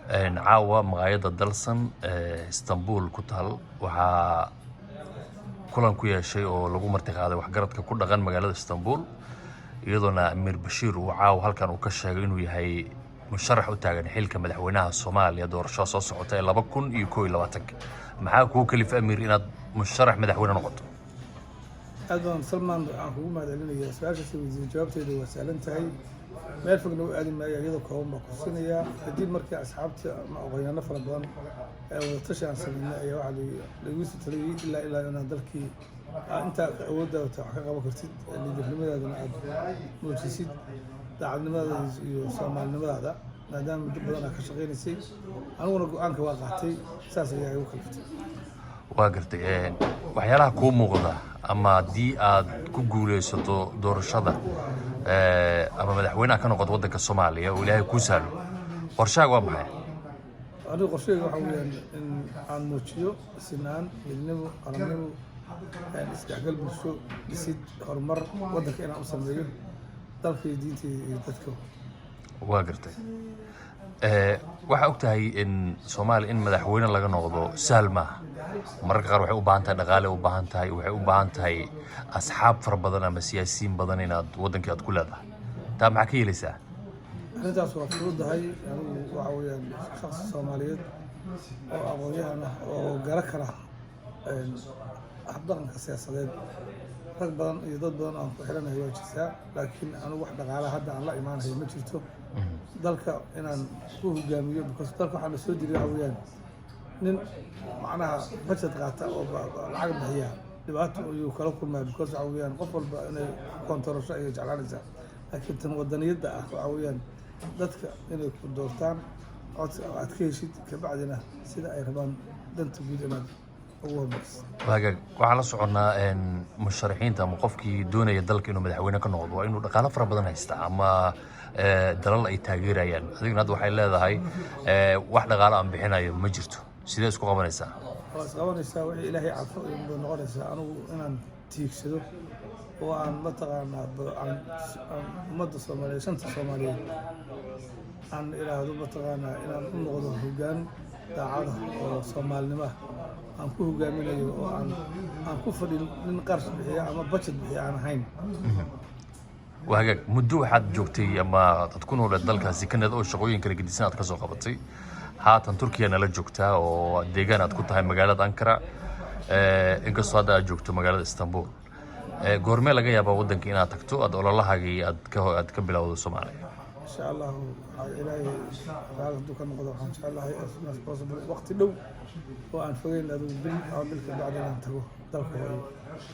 Caawa maqaayadda Dalsan ee Istanbul ku taal waxaa kulan ku yeeshay oo lagu martiqaaday waxgaradka ku dhaqan magaalada Istanbul, iyadoona Amiir Bashiir uu caawa halkan uu ka sheegay inuu yahay musharax u taagan xilka madaxweynaha Soomaaliya doorashada soo socota ee 2021-ka. Maxaa kuu kalifay, Amiir, inaad musharax madaxweyne noqoto? Aad baan, Salmaan, aan kugu mahad celinaya su-aashaas weydiisay. Jawaabteeda waa sahlan tahay, meel fogna u aadi maayo, iyadoo kooban baa ku siinayaa. Kadib markii asxaabta ama aqoonyaano fara badan ee wadatashi aan sameynay ayaa waxaa lagu sii taliyey ilaa inaad dalkii intaa awooddaada wax ka qaban kartid, leader-nimadaadana aad muujisid, daacadnimadaada iyo soomaalinimadaada, maadaama muddo badan aad ka shaqaynaysay. Aniguna go-aanka waa qaatay, saas ayaa igu kaliftay. Waa gartay. Waxyaalaha kuu muuqda ama haddii aad ku guuleysato doorashada ama madaxweynaha ka noqoto waddanka Soomaaliya oo Ilaahay kuu sahlo, qorshahaaga waa maxay? Anigu qorshahayga waxa weeyaan in aan muujiyo sinaan, midnimo, qarannimo, isdhexgal bulsho, dhisid, horumar waddanka inaan u sameeyo, dalka iyo diinta iyo dadka. Waa gartay. Waxaa og tahay in Soomaaliya in madaxweyne laga noqdo sahal maaha. Mararka qaar waxay u baahan tahay dhaqaale, u baahan tahay, waxay u baahan tahay asxaab fara badan ama siyaasiyiin badan inaad waddankii aad ku leedahay. Taa maxaa ka yeelaysaa? Arrintaas waa fududahay. Anigu waxa weeyaan shakhsi Soomaaliyeed oo aqoon-yahan ah oo gara kara habdhaqanka siyaasadeed. Rag badan iyo dad badan aan ku xiranahay waa jirtaa, laakiin anigu wax dhaqaalaha hadda aan la imaanayo ma jirto. Dalka inaan ku hogaamiyo, because dalka waxaa la soo diray waxa weeyaan nin macnaha budget qaata oo lacag bixiya dhibaato ayuu kala kulmaya, because waxa weeyaan qof walba inay kontorosho ayay jeclaanaysaa. Laakiin tan wadaniyadda ah waxa weeyaan dadka inay ku doortaan, codka aad ka heshid, kabacdina sida ay rabaan danta guud inaad ugu hormariso. Hagaag. Waxaan la soconnaa musharaxiinta ama qofkii doonaya dalka inuu madaxweyne ka noqdo waa inuu dhaqaalo fara badan haystaa ama dalal ay taageerayaan. Adiguna hadda waxay leedahay wax dhaqaalo aan bixinayo ma jirto. Sidee isku qabanaysaa? Waa isqabanaysaa. Wixii Ilaahay cafo bay noqonaysaa. Anigu inaan tiigsado oo aan mataqaanaa aan ummadda Soomaaliyeed, shanta Soomaaliyeed, aan idhaahdo mataqaanaa inaan u noqdo hoggaan daacada oo soomaalinimo ah aan ku hogaaminayo oo aan ku fadhin nin qarash bixiya ama budget bixiya aan ahayn. Waa hagaag. Muddo waxaad joogtay ama aad ku nooleed dalkaasi Canada oo shaqooyin kala gedisan aad ka soo qabatay. Haatan Turkiya nala joogtaa oo deegaan aad ku tahay magaalada Ankara, inkastoo hadda aad joogto magaalada Istanbul. Goormee laga yaabaa waddanka inaad tagto, aad ololahaagii aad ka bilowdo Soomaaliya? Insha Allahu, waxaa Ilaahay raali hadduu ka noqdo, waxaan jeclahay as soon as possible, waqti dhow oo aan fogeyn, adigu bil ama bil ka bacdi, inaan tago dalka hooyo.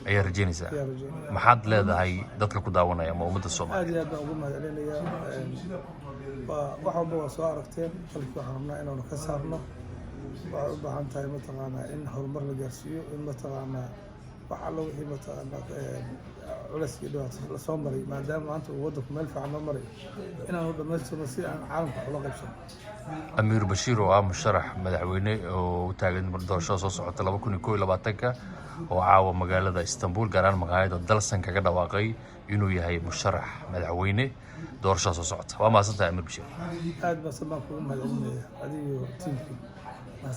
Ayaa rajeynaysaa? Ayaa rajeynaya. Maxaad leedahay dadka ku daawanaya ama ummadda Aad Soomaaliya? iyo aad baan ugu mahadcelinayaa. Waa wax walba waa soo aragteen. Dalkii waxaan rabnaa inaanu ka saarno. Waxay u baahan tahay mataqaanaa in horumar la gaarsiiyo, in mataqaanaa wax allo wixii mataqaanaa culeys iyo dhibaato lasoo maray, maadaama maanta uu waddanku meel fiican noo maray, inaanu dhammaystirno si aan caalamka wax ula qaybsano. Amiir Bashiir oo ah musharax madaxweyne oo u taagan doorashada soo socota 2021-ka oo caawa magaalada Istanbul, gaar ahaan maqaayadda Dalsan, kaga dhawaaqay inuu yahay musharax madaxweyne doorashada soo socota. Waa mahadsantahay, Amiir Bashiir. Aad baan, Salmaan, kugu mahadcelinaya adiyo tiimkii.